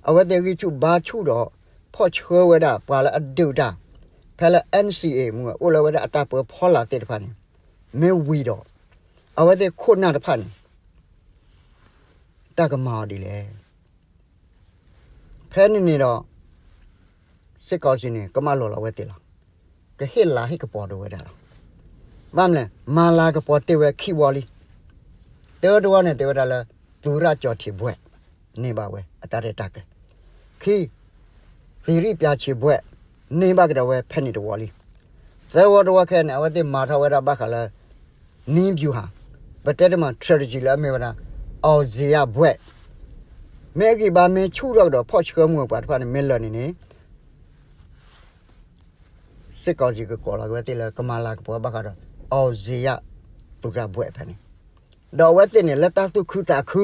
အဝဲသ့ၣ်ဂံၢ်ဆူၣ်ဘါဆူၣ်ဒီး ဖီၣ်ဆှၢဝဲဒၣ်ပှၤလၢအဒုးတၢ် ဖဲလၢ NCA မုၢ်အိၣ်လၢဝဲဒၣ်အတၢ်ပၢဖီလာ်သ့ၣ်တဖၣ်န့ၣ် မ့ၢ်ဝံၤဒီး အဝဲသ့ၣ်ခိၣ်နၢ်တဖၣ်န့ၣ် တၢ်ကမၤအီၤဒ်လဲၣ်. ဖဲန့ၣ်န့ၣ်ဒီး စစ်ကောင်စီန့ၣ် ကမၣ်လိာ်လီၤဝဲသ့ၣ်လီၤ. ကဟ့ၣ်လၤဟ့ၣ်ကပီၤဒိးဝဲဒၣ်လီၤ. ဘၣ်မနုၤလဲၣ် မၤလၤကပီၤတ့ၢ်ဝဲခံဝီလံ. တၢတဝီန့ၣ် တဲဝဲဒၣ်လၢ သူရကျော်ထင်ဘွဲ့ န့ၢ်ဘၣ်ဝဲအတၢ်ရဲၣ်တၢ်ကျဲၤ, ခံ သီရိပျံချီဘွဲ့ န့ၢ်ဘၣ်ကဒီးဝဲဖဲန့ၣ်တဝီလံ. သၢဝီတဝီခဲအံၤန့ၣ် အဝဲသ့ၣ်မၤထီၣ်ဝဲဒၣ်ဘၣ်ဃးလၢ နည်းဗျူဟာ ပတဲတ့ၢ်မး strategy လၢအမ့ၢ်ဝဲဒၣ် အောင်ဇေယျဘွဲ့, မ့ၢ်အဂံၢ်ဘါမ့ၢ်ဆူၣ်ထီၣ်ကဒီး ဖီၣ်ဆှၢမုၢ်ပှၤတဖၣ်န့ၣ် မ့ၢ်လၢာ်န့ၣ်န့ၣ် စစ်ကောင်စီ ကကိးလီၤက့ၤဝဲသ့ၣ်လၢ ကမၤလၤကပီၤဘၣ်ဃးဒီး အောင်ဇေယျ သူရဘွဲ့ဖဲန့ၣ်, ဒီးအဝဲသ့ၣ်န့ၣ် လၢတၢ်သူၣ်ခုသးခု,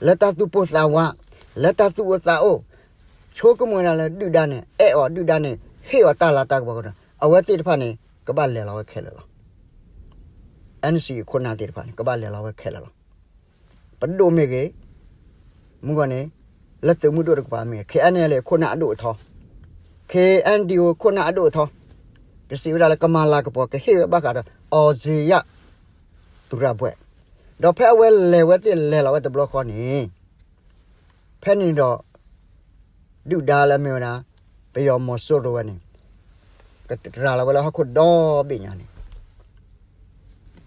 လၢတၢ်သူၣ်ပိၢ်သးဝး, လၢတၢ်သူၣ်အိၣ်သးအိၣ်, ဆိကမိၣ်ဝဲဒၣ်လၢဒုၣ်ဒါန့ၣ် အဲၣ်အီၤ ဒုၣ်ဒါန့ၣ် ဟ့ၣ်အီၤတၢ်လၤတၢ်ကပီၤကဒီး အဝဲသ့ၣ်တဖၣ်န့ၣ် ကဘၣ်လဲၤလီၤဝဲခဲလၢာ်လီၤ. NCA ခိၣ်နၢ်သ့ၣ်တဖၣ်န့ၣ် ကဘၣ်လဲၤလီၤဝဲခဲလၢာ်လီၤ. ပဒိၣ်မ့ၢ်ဂ့ၤ, မုၢ်ဂီၢ်န့ၣ် လၢသုးမုၢ်ဒိၣ်တကပၤမ့ၢ်ဂ့ၤ, KNLA ခိၣ်နၢ်အဒိၣ်အထီ, KNDO ခိၣ်နၢ်အဒိၣ်အထီ, ကစံးဝဲဒၣ်လၢကမၤလၤကပီၤ ကဟ့ၣ်ဝဲဘၣ်ဃးဒီး အောင်ဇေယျ သူရဘွဲ့, ဒီးဖဲအဝဲလဲၤဝဲသ့ၣ်လဲၤလီၤဝဲတဘျီဃီန့ၣ် ဖဲန့ၣ်ဒီး ဒုၣ်ဒါလၢအမ့ၢ်ဝဲဒၣ် ပယီၤမီၤစိရိၤဝဲန့ၣ် ကရၤလီၤဝဲလၢဟီၣ်ခိၣ်ဒီဘ့ၣ်ညါန့ၣ်,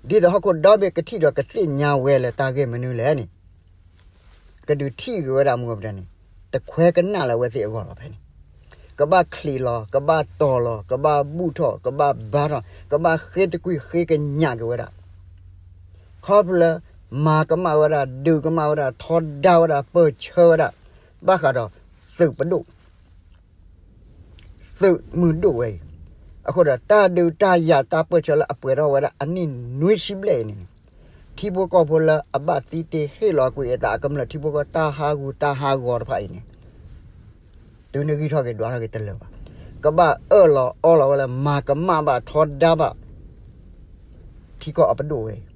ဒ်သိးဟီၣ်ခိၣ်ဒီဘ့ၣ်ကထံၣ်ဒီးကသ့ၣ်ညါဝဲလၢတၢ်ဂ့ၢ်မနုၤလဲၣ်န့ၣ် ကဒုးထံၣ်က့ၤဝဲဒၣ်မုၢ်ဂီၢ်ပတဲန့ၣ် တခွဲးကနၣ်လၢအဝဲသ့ၣ်အဂီၢ်လီၤဖဲန့ၣ်, ကဘၣ်ချံးလီၤ ကဘၣ်တီၤလီၤ ကဘၣ်ဘူၣ်ထီၣ် ကဘၣ်ဘါထီၣ် ကဘၣ်ဃ့တကွံၢ်ဃ့ကညးက့ၤဝဲဒၣ် ခီဖျိလၢ မၤကမၣ်ဝဲဒၣ် ဒုးကမၣ်ဝဲဒၣ် ထီဒါဝဲဒၣ် ပၢၢ်ဆၢဝဲဒၣ် ဘၣ်ဃးဒီး သုးပဒိၣ် သုးမုၢ်ဒိၣ်ဝဲအံၤ, အဃိဒီးတၢ်ဒုးတၢ်ယၤတၢ်ပၢၢ်ဆၢလၢအပှဲၤထီၣ်ဝဲဒၣ်အနံၣ်နွံဆံဘျဲၣ်အံၤန့ၣ် ထံဖိကီၢ်ဖိလၢအဘၣ်သံတ့ၢ်ဟ့ၣ်လီၤကွံာ်အသးအကမျၢၢ်ထံဖိကီၢ်ဖိတၢ်ဟးဂူာ်တၢ်ဟးဂီၤတဖၣ်အံၤန့ၣ် တုၤနဂံၢ်ထီၣ်က့ၤဒွးထီၣ်က့ၤတလၢာ်ဘၣ်, ကဘၣ်အၢၣ်လီၤအီလီၤဝဲလၢမၤကမၣ်ဘၣ်ထီဒါဘၣ် ထံကီၢ်အပဒိၣ်ဝဲအံၤ,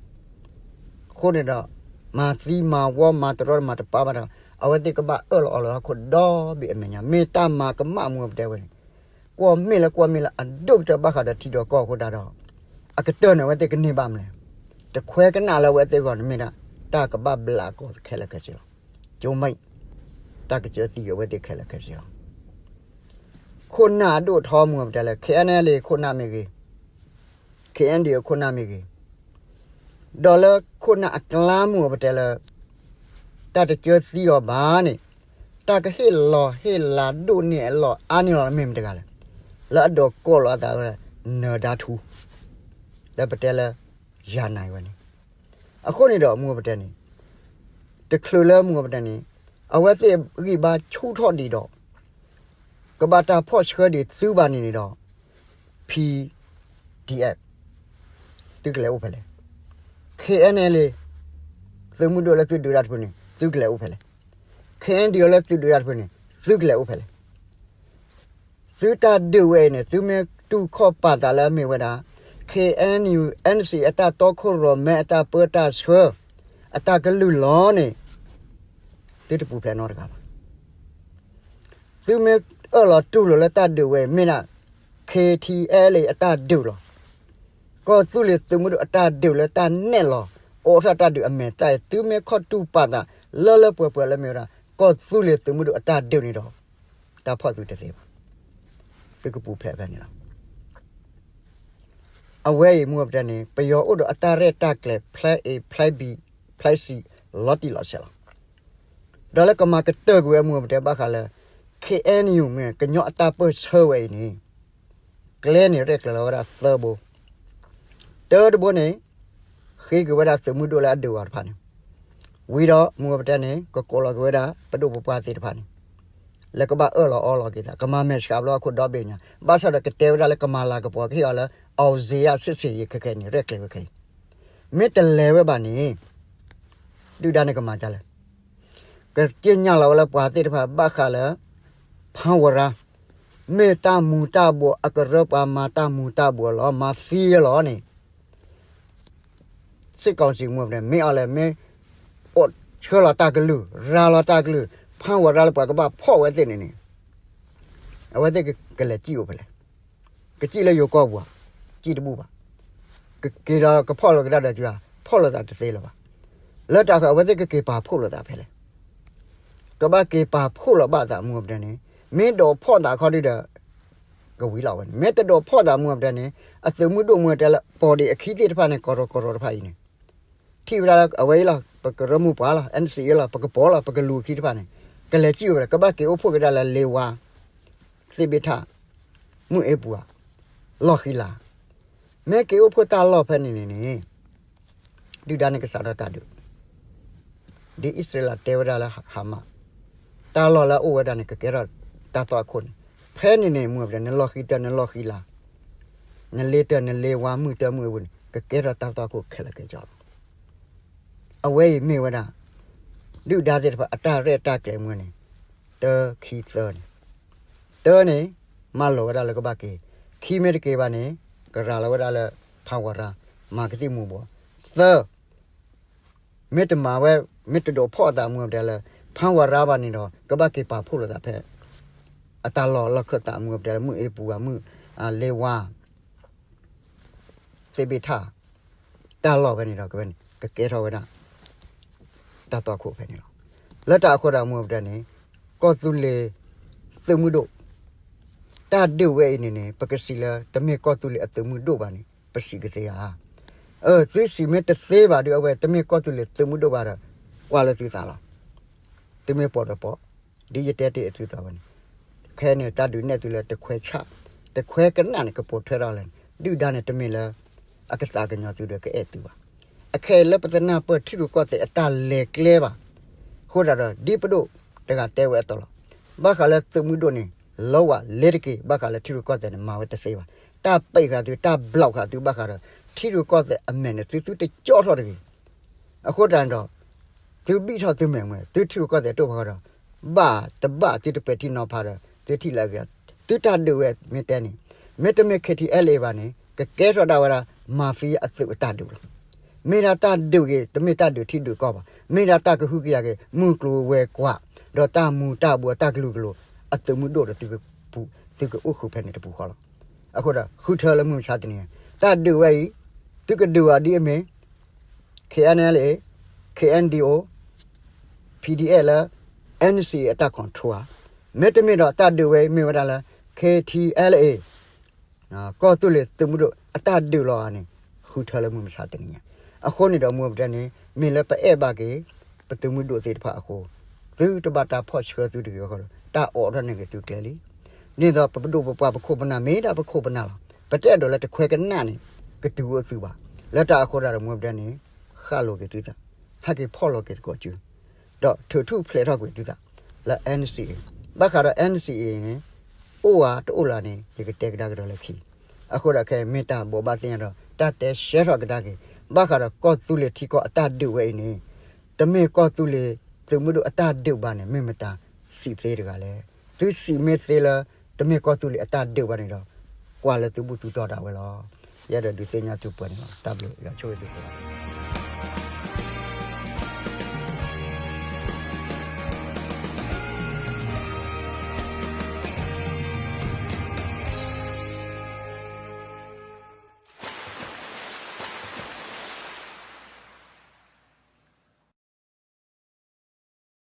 အဃိန့ၣ်ဒီး မၤသံမၤဝီမၤတရီတမၤတပါဘၣ်ဒီး အဝဲသ့ၣ်ကဘၣ်အၢၣ်လီၤအီလီၤဟီၣ်ခိၣ်ဒီဘ့ၣ်အမဲာ်ညါ မ့ၢ်တၢ်မၤကမၣ်မုၢ်ဂီၢ်ပတဲဝဲန့ၣ် ကွီၢ်မ့ၢ်လၢကွီၢ်မ့ၢ်လၢအဒိၣ်ကတၢၢ်ဘၣ်ဃးဒီးထံဒီးကီၢ်အဃိတၢ်ဒီး အကတၢၢ်န့ၣ်အဝဲသ့ၣ်ကန့ၢ်ဘၣ်မလဲၣ်, တခွဲးကနၣ်လၢအဝဲသ့ၣ်အဂီၢ်န့ၣ်မ့ၢ်ဒၣ် တၢ်ကဘၣ်ဘျးကီၢ်ခဲလၢာ်ခဲဆ့လီၤ, ကၠိမ့ၢ် တၢ်ကစၢသံအဝဲသ့ၣ်ခဲလၢာ်ခဲဆ့လီၤ. ခိၣ်နၢ်အဒိၣ်ထီမုၢ်ဂီၢ်ပတဲလၢ KNLA ခိၣ်နၢ်မ့ၢ်ဂ့ၤ, KNDO ခိၣ်နၢ်မ့ၢ်ဂ့ၤ, ဒီးလၢခိၣ်နၢ်အကျါမုၢ်ဂီၢ်ပတဲလၢ တၢ်တကၢသံအီၤဘၣ်န့ၣ် တၢ်ကဟ့ၣ်လီၤဟ့ၣ်လၤဒိၣ်န့ၢ်အလီၢ်အါန့ၢ်လီၤမ့ၢ်မတဂၤလဲၣ်, လၢအဒိးကိးလီၤအသးဝဲ နၢၤဒါထူ လၢပတဲလၢ ယၤနၤဝဲန့ၣ်, အဃိန့ၣ်ဒီးမုၢ်ဂီၢ်ပတဲန့ၣ် တချုးလၢမုၢ်ဂီၢ်ပတဲန့ၣ် အဝဲသ့ၣ်ဂံၢ်ဘါဆူၣ်ထီၣ်ဒံးဒီး ကဘၣ်တၢ်ဖီၣ်ဆှၢဒံးသုဘၣ်န့ၣ်န့ၣ်ဒီး PDF သုကလဲၤအိၣ်ဖဲလဲၣ်, KNLA သုးမုၢ်ဒိၣ်လၢသုဒုးတၢ်တဖုန့ၣ် သုကလဲၤအိၣ်ဖဲလဲၣ်, KNDO လၢသုဒုးတၢ်တဖုန့ၣ် သုကလဲၤအိၣ်ဖဲလဲၣ် သုတၢ်ဒုးဝဲအံၤန့ၣ် သုမ့ၢ်တူၢ်ခီၣ်ပာ်သးလၢအမ့ၢ်ဝဲဒၣ် KNU NC အတၢ်တီခိၣ်ရိၣ်မဲအတၢ်ပၢတၢ်ဆှၢ အတၢ်ကလုၢ်လီၤန့ၣ် သုတပူၤဖျဲးနီတဂၤဘၣ်. သုမ့ၢ်အၢၣ်လီၤတူၢ်လိာ်လၢတၢ်ဒုးဝဲအံၤ မ့ၢ်ဒၣ် KTLA အတၢ်ဒုးလီၤ. ကီၢ်သူလ့ၤသုးမုၢ်ဒိၣ်အတၢ်ဒုးလၢတၢ်နဲၣ်လီၤ အိးထီၣ်တၢ်ဒုးအမဲာ်သၣ်အံၤ သုမ့ၢ်ခီၣ်တူၢ်ပာ်သးလၢလၢပှဲၤပှဲၤလၢမ့ၢ်ဝဲဒၣ် ကီၢ်သူလ့ၤသုးမုၢ်ဒိၣ်အတၢ်ဒုးန့ၣ်ဒီး တၢ်ဖီၣ်သုတသ့ဘၣ်. သုကပူၤဖျဲးဖဲန့ၣ်လီၤ. အဝဲအံၤမုၢ်အပတဲန့ၣ် ပယီၤအိၣ်ဒီးအတၢ်ရဲၣ်တၢ်ကျဲၤ plan A, plan B, plan C လီၤတံၢ်လီၤဆဲးလီၤ. ဒီးလၢကမၤကတၢၢ်ကွံာ်ဝဲမုၢ်အပတဲဘၣ်ဃးလၢ ခ့ၣ်အဲၣ်ယူၣ် မ့ၢ်ကညီအတၢ်ပၢၢ်ဆၢဝဲအံၤန့ၣ် ကျဲန့ၣ်ရဲၣ်ကျဲၤလီၤဝဲဒၣ်သၢဘိ, တၢတဘိန့ၣ် ဃ့က့ၤဝဲဒၣ်သုးမုၢ်ဒိၣ်လၢအဒုးအီၤတဖၣ်န့ၣ်, ဝံၤဒီးမုၢ်အပတဲန့ၣ် ကကိးလီၤက့ၤဝဲဒၣ် ပဒိၣ်ပပှၢ်သ့ၣ်တဖၣ်န့ၣ် လၢကဘၣ်အၢၣ်လီၤအီလီၤက့ၤသး ကမၤမဲာ်ဆှးဘျီအခိၣ်ဒီဘ့ၣ်ညါ ဘၣ်ဆၣ်ဒီးကတဲဝဲဒၣ်လၢကမၤလၤကပီၤ ကဟ့ၣ်အီၤလၢ အောင်ဇေယျစစ်ဆင်ရေး ခဲခဲအံၤန့ၣ် ရဲၣ်ကျဲၤဝဲခဲအံၤ, မ့ၢ်တလဲၤဝဲဘၣ်န့ၣ် ဒုၣ်ဒါန့ၣ်ကမၤဒ်လဲၣ်, ကက့ညါလီၤဝဲလၢပှၤသ့ၣ်တဖၣ်ဘၣ်ဃးလၢ ဖၣ်ဝရၣ် မ့ၢ်တၢ်မူၤတၢ်ဘှီး အကရၢပှၤမၤတၢ်မူၤတၢ်ဘှီးလီၤ မၤဖံလီၤန့ၣ် စစ်ကောင်စီ မုၢ်အပတဲ မ့ၢ်အီၤလဲၣ် မ့ၢ် အိၣ်ဆှၢလီၤတၢ်ကလုၢ် ရၤလီၤတၢ်ကလုၢ် ဖၣ်ဝရၣ်လၢပှၤကဘၣ်ဖီၣ်ဝဲသ့ၣ်န့ၣ်န့ၣ် အဝဲသ့ၣ်ကလဲၤစံၣ်အိၣ်ဖဲလဲၣ်, ကစံၣ်လၢယိၤကီၢ်ပူၤဧါ, စံၣ်တဘူၣ်ဘၣ်, ကက့ၤဒီးကဖီၣ်လိာ်ကဒါဒီး ဖီၣ်လိာ်သးတသ့လၢၤဘၣ်, လၢတၢ်ဃၢၤအဝဲသ့ၣ်ကက့ၤပာ်ဖှိၣ်လိာ်သးဖဲလဲၣ်, ကဘၣ်က့ၤပာ်ဖှိၣ်လီၤဘၣ်သးမုၢ်အပတဲန့ၣ်, မ့ၢ်ဒိးဖီၣ်သးခီဒုဒီး ကဝံၤလီၤဝဲန့ၣ် မ့ၢ်တဒိးဖီၣ်သးမုၢ်အပတဲန့ၣ် အသုးမုၢ်ဒိၣ်မုၢ်အပတဲလၢ ပီၢ်ဒ့ၣ်အခံသ့ၣ်တဖၣ်န့ၣ် ကီၢ်ရီကီၢ်ရီတဖၣ်အံၤန့ၣ် ထံၣ်ဝဲဒၣ်လၢအဝဲအံၤလီၤ ပကရၢမိၢ်ပှၢ်လီၤ NCA လီၤ ပကပီၤလီၤ ပကလူၤခံတဖၣ်န့ၣ် ကလဲၤစံၣ်အိၣ်ဖဲလဲၣ် ကဘၣ်က့ၤအိၣ်ဖှိၣ်ကဒါလၢလ့ဝါ သ့ၣ်ဘ့ၣ်ထၣ် မုၢ်အ့ပူၤဧါ, လီၢ်ဃံလၤ, မ့ၢ်က့ၤအိၣ်ဖှိၣ်တၢ်လီၢ်ဖဲန့ၣ်န့ၣ်န့ၣ် ဒုၣ်ဒါန့ၣ်ကစးထီၣ်တၢ်ဒုး, ဒ်အံၣ်စရ့လးတဲဝဲဒၣ်လၢဟၤမၣ်, တၢ်လီၢ်လၢအအိၣ်ဝဲဒၣ်န့ၣ် ကကဲထီၣ်တၢ်သွၣ်ခိၣ်န့ၣ်, ဖဲန့ၣ်န့ၣ် မုၢ်အပတဲ နလီၢ်ဃံတၢ နလီၢ်ဃံလၤ, နလ့တၢ နလ့ဝါ မုၢ်တၢ မုၢ်အ့ပူၤန့ၣ် ကကဲထီၣ်တၢ်သွၣ်ခိၣ်ခဲလၢာ်ခဲဆ့လီၤ. အဝဲအံၤမ့ၢ်ဝဲဒၣ် ဒုၣ်ဒါသ့ၣ်တဖၣ်အတၢ်ရဲၣ်တၢ်ကျဲၤမုၢ်န့ၣ် တၢ ခံ သၢန့ၣ်, တၢန့ၣ် မၢလီၤဝဲဒၣ်လၢကဘၣ်က့ၤ, ခံမ့ၢ်တက့ၤဘၣ်န့ၣ် ကရၤလီၤဝဲဒၣ်လၢ ဖၣ်ဝရၣ် မၤကသံၣ်မူၤဘှီး, သၢ မ့ၢ်တမၤဝဲ မ့ၢ်တဒိးဖီၣ်အသးမုၢ်အပတဲလၢ ဖၣ်ဝရၣ်ဘၣ်န့ၣ်ဒီး ကဘၣ်က့ၤပာ်ဖှိၣ်လိာ်သးဖဲ အတၢ်လီၢ်လီၢ်ခၢၣ်သးမုၢ်အပတဲလၢ မုၢ်အ့ပူၤဧါ မုၢ် လ့ဝါ သ့ၣ်ဘ့ၣ်ထၣ် တၢ်လီၢ်ဖဲန့ၣ်ဒီး ကဝဲန့ၣ် ကကဲထီၣ်ဝဲဒၣ် တၢ်သွၣ်ခိၣ်ဖဲန့ၣ်လီၤ. လၢတၢ်အဃိဒီးမုၢ်အပတဲန့ၣ် ကီၢ်သူလ့ၤသုးမုၢ်ဒိၣ် တၢ်ဒုးဝဲအံၤန့ၣ်န့ၣ် ပကစံးလၢ တမ့ၢ်ကီၢ်သူလ့ၤအသုးမုၢ်ဒိၣ်ဘၣ်န့ၣ် ပစံးကသ့ဧါ. အၢ သုစံးမ့ၢ်တသ့ဘၣ်ဒီး အဝဲတမ့ၢ်ကီၢ်သူလ့ၤသုးမုၢ်ဒိၣ်ဘၣ်ဒီး ကွၢ်လၢသုသးလီၤ. သုမ့ၢ်ပိာ်ဒီးပိာ်, ဒ်ယတဲတ့ၢ်အသုသးဝဲန့ၣ်, ခဲအံၤန့ၣ် တၢ်ဒုးနဲၣ်သုလၢတခွဲးဆၣ်, တခွဲးကနၣ်န့ၣ် ကပိာ်ထွဲထီၣ်လဲၣ်န့ၣ် ဒုၣ်ဒါန့ၣ် တမ့ၢ်လၢ အကသးကညီၤသုဒီးကအဲၣ်သုဘၣ်. အခဲအံၤလၢပတနၢ်ပၢၢ်ထံရူၢ်ကီၢ်သဲးအတၢ်လဲၤကျဲဘၣ်. အဃိသတးဒီး ဒ်ပဒိၣ်တဂၤတဲဝဲအသိးလီၤ. ဘၣ်ဃးလၢသုးမုၢ်ဒိၣ်န့ၣ် လီဝဲလဲၤတက့ၢ် ဘၣ်ဃးလၢထံရူၢ်ကီၢ်သဲးန့ၣ် မၤဝဲတသ့ဘၣ်. တၢ်ပံးဃာ်သု တၢ်ဘျီးဃာ်သုဘၣ်ဃးဒီး ထံရူၢ်ကီၢ်သဲးအမဲာ်န့ၣ် သုသုတကၠီထီၣ်တဂ့ၤ. အဃိသတးန့ၣ်ဒီး သုဘံၣ်ထီၣ်သုမဲာ်မ့ၢ် သုထံရူၢ်ကီၢ်သဲးတိၢ်ဖီဃီဒီး ဘၣ်တဘၣ်သုတပဲာ်ထံနီၤဖးဒီး သုထံၣ်လၢအဂ့ၤ, သုတၢ်ဒုးဝဲမ့ၢ်တဲန့ၣ် မ့တမ့ၢ် KTLA ဘၣ်န့ၣ် ကကဲထီၣ်ဒၣ်ဝဲဒၣ် mafia အသုးအတၢ်ဒုးလီၤ. မ့ၢ်ဒၣ်တၢ်ဒုးဂ့ၤ တမ့ၢ်တၢ်ဒုးထံဒုးကီၢ်ဘၣ်. မ့ၢ်ဒၣ်တၢ်ကဟုကယာ်က့ၤ မုၢ်ကျိၤဝဲၤကွာ် ဒီးတၢ်မူၤတၢ်ဘှီးတၢ်ကလုာ်ကလိၤ အသုးမုၢ်ဒိၣ်ဒီးသုကပူၤ သုကအိၣ်ဃုာ်ဖဲန့ၣ်တပူၤဃီလီၤ. အဃိဒီး ဃုထၢလၢမုၢ်မဆါတနံၤ တၢ်ဒုးဝဲအံၤ သုကဒုးအီၤဒ်အမ့ၢ် KNLA, KNDO, PDF လၢ NCA အတၢ် control ဧါ. မ့တမ့ၢ်ဒီးတၢ်ဒုးဝဲအံၤမ့ၢ်ဝဲဒၣ်လၢ KTLA ကီၢ်သူလ့ၤသုးမုၢ်ဒိၣ်အတၢ်ဒုးလီၤဧါန့ၣ် ဃုထၢလၢမုၢ်မဆါတနံၤညါ. အဃိန့ၣ်ဒီးမုၢ်မဆါတနံၤ မ့ၢ်လၢပအဲၣ်ဘၣ်က့ၤ ပသုးမုၢ်ဒိၣ်သ့ၣ်တဖၣ်အဃိ သုတဘၣ်တၢ်ဖီၣ်ဆှၢသုတဂ့ၤအဃိဒီး တၢ်အိးထီၣ်န့ၢ်က့ၤသုကျဲလံ. ဒ်သိးပဒိၣ်ပပှၢ်ပခိၣ်ပနၢ် မ့ၢ်ဒၣ်ပခိၣ်ပနၢ်လီၤ. ပတအဲၣ်ဒိးလၢတခွဲးကနၣ်န့ၣ် ကတုၤအိၣ်သုဘၣ်. လၢတၢ်အဃိတၢ်ဒီးမုၢ်မဆါတနံၤ ဃၣ်လိၤက့ၤသုသး, ဟဲက့ၤဖီၣ်လိၤက့ၤသကိးစု ဒီးထုးထူၣ်ဖျဲးထီၣ်ကွံာ်သုသး လၢ NCA. ဘၣ်ဃးဒီး NCA န့ၣ် အိၣ်ဧါတအိၣ်လၢၤန့ၣ် ယကတဲကဒါကဒီးလၢခံ. အဃိဒီးခဲအံၤမ့ၢ်တၢ်ဘိးဘၣ်သ့ၣ်ညါဒီး တၢ်တဲရှဲထီၣ်ကဒါက့ၤ ဘၣ်ဃးဒီးကီၢ်သူလ့ၤထံကီၢ်အတၢ်ဒုးဝဲအံၤန့ၣ် တမ့ၢ်ကီၢ်သူလ့ၤသုးမုၢ်ဒိၣ်အတၢ်ဒုးဘၣ်န့ၣ် မ့ၢ်မတၤစံးသ့တဂၤလဲၣ်. သုစံးမ့ၢ်သ့လၢ တမ့ၢ်ကီၢ်သူလ့ၤအတၢ်ဒုးဘၣ်န့ၣ်ဒီး ကွၢ်လၢသုဘူၣ်သုတီၢ်ဒၣ်ဝဲလီၤ. ယအဲၣ်ဒိးဒုးသ့ၣ်ညါသုပှဲၤန့ၣ်လီၤ. တၢ်ဘျုးယွၤဆိၣ်ဂ့ၤသုကိးဂၤဒဲး.